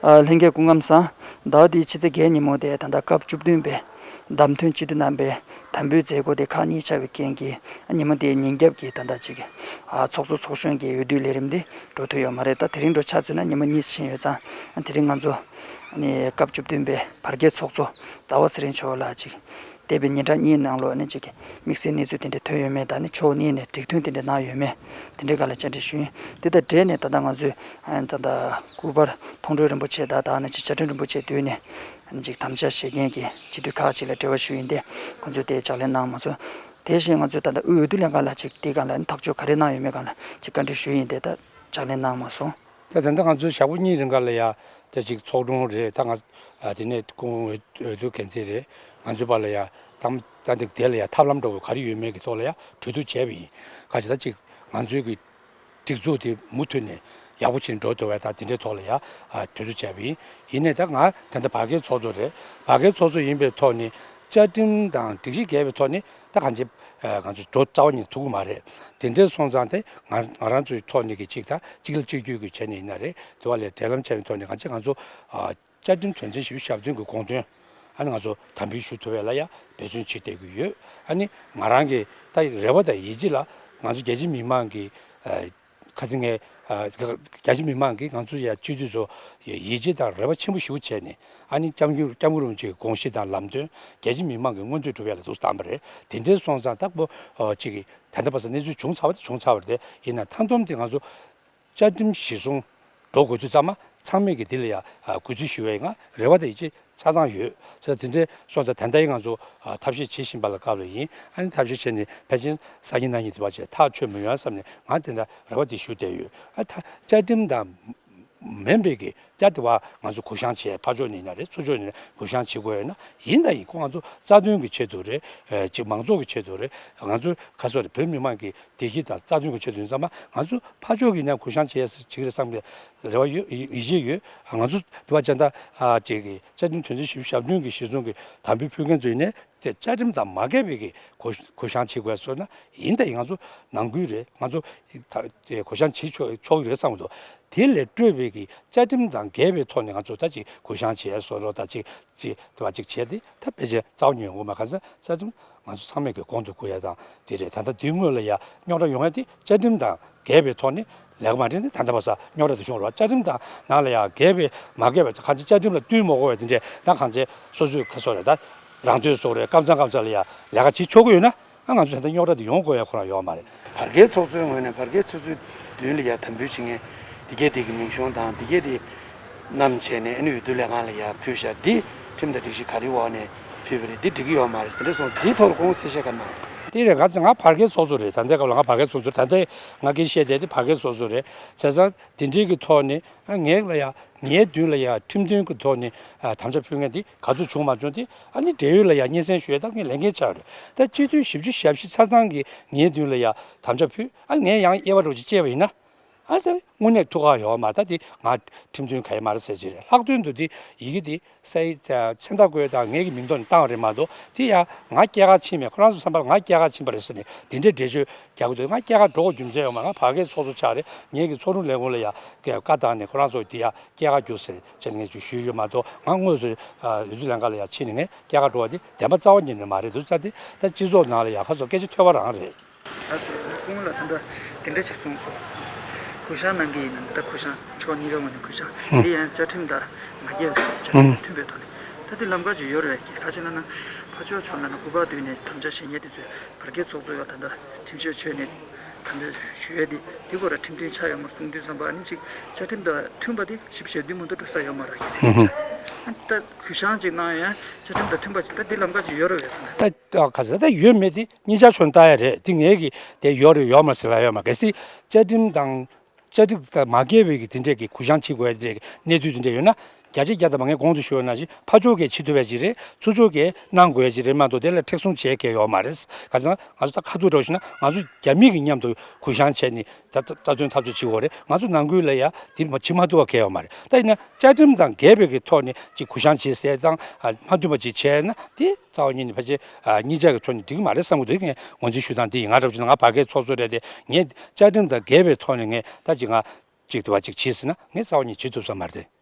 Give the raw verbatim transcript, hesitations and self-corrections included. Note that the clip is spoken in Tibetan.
ཨ། ལྷན་རྒྱས་སྐུ་ཁམས་བཟང་། ཟླ་བ་འདིའི་ཕྱི་ཚེས་བརྒྱད་ཉིན་མོ་དེ་ད་ལྟ་སྐབས་བཅུ་བདུན་པའི་བདམས་ཐོན་སྤྱི་འཐུས་རྣམ་པའི་དམ་འབུལ་མཛད་སྒོ་དེ་ཁག་གཉིས་ཆགས་པའི་རྐྱེན་གྱིས། ཨ། ཉིན་མོ་དེའི་ཉིན་རྒྱབ་ཀྱི་ད་ལྟ་ཅིག་ཨ། ཚོགས་གཙོ་ཚོགས་གཞོན་གྱི་འོས་བསྡུ་ལས་རིམ་འདི་འགྲོ་ཐུབ་ཡོད་མ་རེད། ད་དེ་རིང་འགྲོ་ཆ་མཚོན་ན་ཉིན་མོ་གཉིས་ཕྱིན་ཡོད་ཙང་། ཨ། དེ་རིང་ང་ཚོ་ཨ་ནི་སྐབས་བཅུ་བདུན་པའི་བར་བརྒལ་ཚོགས་གཙོ་ཟླ་བ་ཚེ་རིང་མཆོག་ལ་ཅིག་འདས་པའི་ཉིན་གྲངས་གཉིས་ནང་ལོགས་ནས་ཅིག་དམིགས་བསལ་གནས་ཚུལ་དེ་འདྲ་ཐོན་ཡོད་མེད་དང་། ཨ་ནི་མཆོག་གཉིས་ནས་འགྲིག་མཐུན་དེ་འདྲ་གནང་ཡོད་མེད། དེ་འདྲའི་སྒང་ལ་བཅར་འདྲི་ཞུས་ཡིན། དེ་དང་འབྲེལ་ནས་ད་ལྟ་ང་ཚོས། ཨ། ད་ལྟ་སྐུ་པར་མཐོང་གྲོལ་རིན་པོ་ཆེ་དང་། ད་ནི་ཅིག་བཅའ་ཁྲིམས་རིན་པོ་ཆེ་མདུན་ནས་ཨ་ནི་ཅིག་དམ་བཅའ་བཞེས་མཁན་གྱི་སྤྱི་འཐུས་ཁག་ཅིག་ལ་འབྲེལ་བ་ཞུས་ཡིན་ཏེ། ཁོང་ཚོས་དེ་ཕྱག་ལས་གནང་མ་སོང་། དེ་བཞིན་ང་ཚོས་ད་ལྟ་དབུས་འོས་བསྡུ་ལྷན་ཁང་ལ་ཅིག་དེའི་སྒང་ལ་ཨ་ནི་ཐག་གཅོད་ག་རེ་གནང་ཡོད་མེད་སྒང་ལ་ཅིག་བཀའ་འདྲི་ཞུས་ཡིན་ཏེ། ད་ཕྱག་ལས་གནང་མ་སོང་། ད་ད་ལྟ་ང་ཚོའི་ཞག་པོ་གཉིས་རིང་ག་ལ་ཡ་ད་ཅིག་ཚོགས་དྲུང་རེད། ད་ང་ཨ་དེ་ནས་སྐུ་ངོ་འོས་འོས་བསྡུ་འགན་འཛིན་རེད། ང་ཚོའི་བར་ལ་ཡ་ད་ད་འདི་དེ་ལ་ཡ་ཐབས་ལམ་འདྲ་བོ་ག་རེ་ཡོད་མེད་ཀྱི་ཐོག་ལ་ཡ་གྲོས་བསྡུར་བྱས་པ་ཡིན། ག་ཅི་ད་ཅིག་ང་ཚོའི་གི་སྒྲིག་འཛུགས་དེ་མུ་མཐུད་ནས་ཡག་པོ་ཕྱིན་འགྲོ་ཐུབ་པ་དང་། དེ་འདྲའི་ཐོག་ལ་ཡ་ཨ་གྲོས་བསྡུར་བྱས་པ་ཡིན། ཡིན་ནའི་ད་ང་ད་ལྟ་བར་བརྒལ་ཚོགས་གཙོ་རེད། བར་བརྒལ་ཚོགས་གཙོ་ཡིན་པའི་ཐོག་ནས་བཅའ་ཁྲིམས་དང་སྒྲིག་གཞི་འགལ་བའི་ཐོག་ནས་ད་གང་ཅི་ཨ་ང་ཚོ་འགྲོ་རྩ་བ་ཉིད་ཐུབ་ཀྱི་མ་རེད། དེ་འདྲའི་སོང་ཙང་དེ་ང་ང་རང་ཚོའི་ཐོག་ནས་ཀྱི་ཅིག་ད་གཅིག་ལ་གཅིག་གྱུར་གྱི་བྱས་ནས་ཡིན་ན་རེད། དེ་བ་ལས་འབྲེལ་ལམ་བྱས་པའི་ཐོག་ནས་གང་ཅི་ང་ཚོ་ཨ་བཅའ་ཁྲིམས་དོན་ཚན་བཞི་བཅུ་ཞེ་བདུན་གྱི་དགོངས་དོན་ཨ་ནི་ང་ཚོ་དམ་འབུལ་ཞུ་ཐུབ་པ་ལ་ཡ་འབད་བརྩོན་བྱེད་བསྡད་ཀྱི་ཡོད། ཨ་ནི་ང་རང་གི་ད་རེ་བ་དང་ཡིད་ཆེས་ལ་ང་ཚོ་རྒྱ་ཆེ་མི་མང་གི་ཨ་ཁ་སང་ངས་ཨ་རྒྱ་ཆེ་མི་མང་གིས་ང་ཚོ་ཡ་སྤྱི་འཐུས་ཚོ་ཡིད་ཆེས་དང་རེ་བ་ཆེན་པོ་ཞེ་པོ་བྱས་ནས། ཨ་ནི་སྐྱབས་མགོན་སྐྱབས་མགོན་རིན་པོ་ཆེའི་དགོངས་གཞི་དང་ལམ་སྟོན་རྒྱ་ཆེ་མི་མང་གི་མངོན་འདོད་སྒྲུབ་ཡ་ལ་འདུག་བཏང་བ་རེད། དེ་འདྲའི་སོང་ཙང་ད་པོ་ཨ་ཅིག་གི་ད་ལྟ་བར་དུ་གནས་ཚུལ་བྱུང་ཚར་བ་དེ་བྱུང་ཚར་བ་རེད། དེ་ཡིན་ན་མཐའ་བསྡོམས་དེ་ང་ཚོ་བཅའ་ཁྲིམས་གཞིར་བཟུང་འགྲོ་དགོས་དུས་ཙམ་མ་ཚང་མས་ཀྱི་འདི་ལ་ཡ་ཨ་གུས་བརྩི་ཞུ་བའི་ང་རེ་བ་དང་ཡིད་ཆེས་ཆ་ཚང་ཡོད། ས་དེ་འདྲའི་སོང་ཙང་ད་ལྟའི་ང་ཚོ་ཨ་ཐབས་ཤེས་བྱེད་བཞིན་པ་ལ་སྐབས་ལ་ཡིན། ཨ་ནི་ཐབས་ཤེས་བྱས་ནས་ཕལ་ཆེར་སང་ཉིན་གནངས་ཉིན་དེ་བ་བྱས་ཐག་ཆོད་མི་ཡོང་བསམ་ནས་ང་དེ་འདྲ་རེ་བ་དེ་ཞུ་བསྡད་ཡོད། ཨ་ད་བཅའ་ཁྲིམས་དང་མིན་པའི་གི་བཅའ་དེ་བ་ང་ཚོ་གུ་བཤངས་བྱས། ཕར་ཕྱོགས་ནས་ཡིན་ན་རེད། ཚུར་ཕྱོགས་ནས་གུ་བཤངས་བྱེད་དགོས་ཡོད་ན་ཡིན་ད་ཡིན། ཁོ་ང་ཚོ་རྩ་དོན་གི་ཆེད་དུ་རེད། ཨ་ཅིག་མང་ཚོགས་གི་ཆེད་དུ་རེད། ང་ཚོ་ག་ཚོད་རེད། བོད་མི་མང་གི་བདེ་སྐྱིད་དང་རྩ་དོན་གྱི་ཆེད་དུ་ཡིན་ཙང་མ་ང་ཚོ་ཕར་ཕྱོགས་ཀྱི་ནས་གུ་བཤངས་བྱེད་ཡ་ཅིག་རེད་བསམ་པའི་རེ་བ་ཡོད། ཡིད་ཡིད་ཆེས་ཡོད། ང་ཚོ་དེ་བ་ཅན་ད་ཨ་ཅིག་གི་བཅའ་ཁྲིམས་དོན་ཚན་བཞི་བཅུ་ཞེ་བདུན་གྱི་གཞིར་བཟུང་གི་དམ་འབུལ་ཕུལ་མཁན་ཚོ་ཡིན་ནའི་དེ་བཅའ་ཁྲིམས་དང་མ་འགལ་བའི་གི་གུ་གུ་བཤངས་བྱེད་དགོས་སོང་ན་ཡིན་ད་ཡིན། ང་ཚོ་ནང་ཁུལ་རེད། ང་ཚོ་ད་དེ་གུ་བཤངས་བྱེད་ཆོག་ཆོག་གི་རེད་བསམ་གི་འདུག་དེ་ལས་སྤྲོས་པའི་གི་བཅའ་ཁྲིམས་དང་འགལ་བའི་ཐོག་ནས་ང་ཚོ་ད་ཅིག་གུ་བཤངས་བྱས་སོང་རོགས། ད་ཅིག་ཅིག་དེ་བ་ཅིག་བྱས་ཏེ་ད་ཕལ་ཆེར་རྩ་བ་ཉིད་ཡོང་གི་མ། ག་ཚོད་བཅའ་ཁྲིམས་ང་ཚོ་ཚང་མས་ཀྱི་གོང་དུ་བཀུར་ཡ་དང་དེ་རེད། ད་ལྟ་དེའི་སྔོན་ལ་ཡ་རྙོག་དྲ་ཡོང་ཡ་དེ་བཅའ་ཁྲིམས་དང་འགལ་བའི་ཐོག་ནས་ལས་ཀ་མ་འགྲིག་ནས་ད་ལྟ་བར་སར་རྙོག་དྲ་དེ་བྱུང་རོགས། བཅའ་ཁྲིམས་དང་ནང་ལ་ཡ་འགལ་བའི་མ་འགལ་བའི་གང་ཅི་བཅའ་ཁྲིམས་ལ་བསྟུན་མ་དགོས་པའི་དེ་འདྲས་ད་གང་ཅི་སོ་སོའི་ཁ་སོ་རེད། ད་རང་འདོད་སོགས་རེད། སྐབས་མཚམས་སྐབས་མཚམས་ལ་ཡ་ལས་ཀ་བྱེད་ཆོག་གི་ཡོད་ན། ཨ་ང་ཚོ་ད་ལྟ་རྙོག་དྲ་དེ་ཡོང་དགོས་ཡ་ཁོ་རང་ཡོད་མ་རེད། བར་བརྒལ་ཚོགས་གཙོའི་ངོས་ནས་བར་བརྒལ་ཚོགས་གཙོའི་མདུན་ལ་ཡ་དམ་འབུལ་བྱེད་མཁན་དེ་གས་དེ་གི་མིང་གཞུང་དང་དེ་གས་དེ་བསྣམས་བྱས་ནས་ཨ་ནི་འོས་བསྡུ་ལས་ཁང་ལ་ཡ་ཕུལ་བཞག་འདི་ཁྲིམས་དང་སྒྲིག་གཞི་ག་རེའི་འོག་ནས་ཕུལ་བ་རེད། འདི་འགྲིག་གི་ཡོད་མ་རེད་ཟེར་འདྲ་སོང་། འདིའི་ཐོག་ལ་ཁོང་གསལ་བཤད་ག་གནང་། དེ་རེད། ང་ང་བར་བརྒལ་ཚོགས་གཙོ་རེད། ད་ལྟའི་སྐབས་ལ་ང་བར་བརྒལ་ཚོགས་གཙོ། ད་ལྟའི་ང་སྐད་བཤད་བསྡད་དེ་བར་བརྒལ་ཚོགས་གཙོ་རེད། བྱས་ཙང་དེ་འདྲའི་གི་ཐོག་ནས་ཨ་ངས་ལ་ཡ་ངའི་མདུན་ལ་ཡ་ཁྲིམས་མཐུན་གྱི་ཐོག་ནས་ཨ་དམ་བཅའ་ཕུལ་མཁན་དེ་ག་ཚོད་བྱུང་མ་བྱུང་དེ་ཨ་ནི་འབྲེལ་ཡོད་ལ་ཡ་སྙན་སེང་ཞུ་ཡ་ད་ངས་ལས་འགན་ཆགས་རེད། ད་སྤྱི་འཐུས་བཞི་བཅུ་ཞེ་བཞི་ཆ་ཚང་གིས་ངའི་མདུན་ལ་ཡ་དམ་བཅའ་ཕུལ། ཨ་ངས་ཡང་དབྱེ་བ་འདྲ་བོ་ཅིག་བཅད་པ་ཡིན་ན་ཨ་ཙི་དངོས་གནས་ཐུགས་ཁག་ཡོད་མ་རེད། ད་དེ་ང་ཁྲིམས་མཐུན་ག་ཡེ་མ་རེད་ཟེར་གྱི་རེད། ལྷག་དོན་དུ་དེ་ཡི་གེ་དེ་སའི་མཚན་རྟགས་བཀོད་དང་ངེད་ཀྱི་མིང་ཐོག་ནས་བཏང་བ་རེད་མ་གཏོགས་དེ་ཡ་ང་སྐྱེལ་གར་ཕྱིན་མེད། ཁོ་རང་ཚོ་བསམ་པར་ང་སྐྱེལ་གར་ཕྱིན་པ་རེད་ཟེར་ནས་དེ་འདྲའི་འགྲེལ་བརྗོད་རྒྱག་གི་འདུག་ང་སྐྱེལ་གར་འགྲོ་དགོས་རྒྱུ་མཚན་ཡོད་མ་རེད། ང་བར་བརྒལ་ཚོགས་གཙོ་ཆགས་རེད། ངེད་ཀྱི་ཚོགས་དྲུང་ལས་ཁུངས་ལ་ཡ་བཀའ་བཏང་ནས་ཁོ་རང་ཚོ་དེ་ཡ་སྐྱེལ་གར་རྒྱུགས་ཟེར་བྱས་ནས་ངས་ཅིག་ཞུས་ཡོད་མ་གཏོགས་ང་དངོས་སུ་འོས་བསྡུ་ལྷན་ཁང་ལ་ཡ་ཕྱིན་ནས་ངས་སྐྱེལ་གར་འགྲོ་བ་དེ་བདེན་པ་རྩ་བ་ཉིད་ནས་མ་རེད་འདུག་ཙང་དེ་ད་སྤྱི་ཚོགས་ནང་ལ་ཡ་ཁ་སོ་སྐད་ཆ་ཐོས་པ་རང་རེད། ད་སོ་སྐུ་ངོ་ལ་ད་ལྟ་དེ་འདྲ་ཞིག་གསུངས་སོང་། གུ་བཤངས་གནང་གི་ཡིན་ན་ད་གུ་བཤངས་ཕྱོགས་གཉིས་ཀ་ངོས་ནས་གུ་བཤངས་ཧུམ། དེ་ཡང་བཅའ་ཁྲིམས་དང་མ་འགལ་བའི་བཅའ་ཁྲིམས་དང་མཐུན་པའི་ཐོག་ནས་ད་དེ་ལམ་ཁ་ཅིག་ཡོད་རེད། ག་ཅི་ལབ་ན་ཕར་ཕྱོགས་ཕྱོགས་ལ་ན་སྐུ་པར་བསྡུས་ནས་དམ་བཅའ་བཞེས་མཁན་དེ་ཚོས་བར་བརྒལ་ཚོགས་གཙོ་ཡོད་ད་ལྟ་ཁྲིམས་བཤེར་བྱས་ནས་དམ་བཅའ་ཞུ་ཡས་དེ་དེ་ཁོ་ར་ཁྲིམས་མཐུན་ཆགས་ཡོད་མ་གསུངས་དུས་ཙམ་པ་ཨ་ནི་ཅིག་བཅའ་ཁྲིམས་དང་མཐུན་པ་དེ་བཞི་བཅུ་ཞེ་བདུན་མ་གཏོགས་འགྲོ་ས་ཡོད་མ་རེད་ཟེར་གྱི་འདུག་ད་གུ་བཤངས་ཅིག་གནང་ཡང་བཅའ་ཁྲིམས་དང་མཐུན་པ་ཅིག་ད་དེ་ལམ་ཁ་ཅིག་ཡོད་རེད་པས་ད། ད་ག་ས་ད་ཡོད་མེད་དེ་གཉིས་ཆ་ཆོད་ལྟ་ཡ་རེད། དེ་ངས་ཀྱི་དེ་ཡོད་རེད་ཡོད་མ་རེད་ཟེར་ལ་ཡོད་མ། གལ་སྲིད་བཅའ་ཁྲིམས་དང་བཅའ་ཁྲིམས་དང་མ་འགལ་བའི་གི་དེ་འདྲས་ཀྱི་གུ་བཤངས་བྱེད་དགོས་ཡ་དེ་འདྲས་ཀྱི་གནས་ཚུལ་དེ་འདྲས་ཡོད་ན་བརྒྱ་ཆ་བརྒྱ་དང་མ་ངས་གོང་དུ་ཞུས་པ་ནང་བཞིན་ཕར་ཕྱོགས་ཀྱིས་བྱེད་ཐུབ་ཡ་ཅིག་རེད། ཚུར་ཕྱོགས་ཀྱིས་གནང་དགོས་ཡ་ཅིག་རེད་མ་གཏོགས་དེ་ལ་མཁྲེགས་བཟུང་བྱེད་མཁན་ཡོད་མ་རེད། ག་ཚང་ང་ཚོ་ད་ཁ་ཐུག་འདྲ་བོ་ཞུས་ན་ང་ཚོ་རྒྱ་མི་གི་མཉམ་དུ་གུ་བཤངས་བྱས་ནས་ད་ད་ད་དོན་འཐབ་རྩོད་བྱེད་དགོས་རེད། ང་ཚོ་ནང་ཁུལ་ལ་ཡ་དེ་མ་བྱེད་མ་ཐུབ་པ་གང་ཡང་ཡོད་མ་རེད། ད་ཡིན་ན་བཅའ་ཁྲིམས་དང་འགལ་བའི་གི་ཐོག་ནས་ཅིག་གུ་བཤངས་བྱེད་ཟེར་དང་མ་མཐུན་པ་ཅིག་བྱས་ན་དེ་རྩ་བ་ཉིད་ནས་ཕལ་ཆེར་གཉིས་ཆ་གི་ཕྱོགས་ནས་འགྲིག་གི་མ་རེད་བསམ་གི་འདུག་ངས་ངོས་འཛིན་ཞུ་སྟངས་འདི་ཡིན། ང་འདྲ་བོ་བྱས་ན་ང་བར་བརྒལ་ཚོགས་གཙོ་རེད་དེ་ངས་བཅའ་ཁྲིམས་དང་འགལ་བའི་ཐོག་ནས་ངས་ད་ཅིག་ང་ཅིག་དུ་བ་ཅིག་བྱེད་ཟེར་ན་ངས་རྩ་བ་ཉིད་བྱེད་ཐུབ་ས་མ་རེད།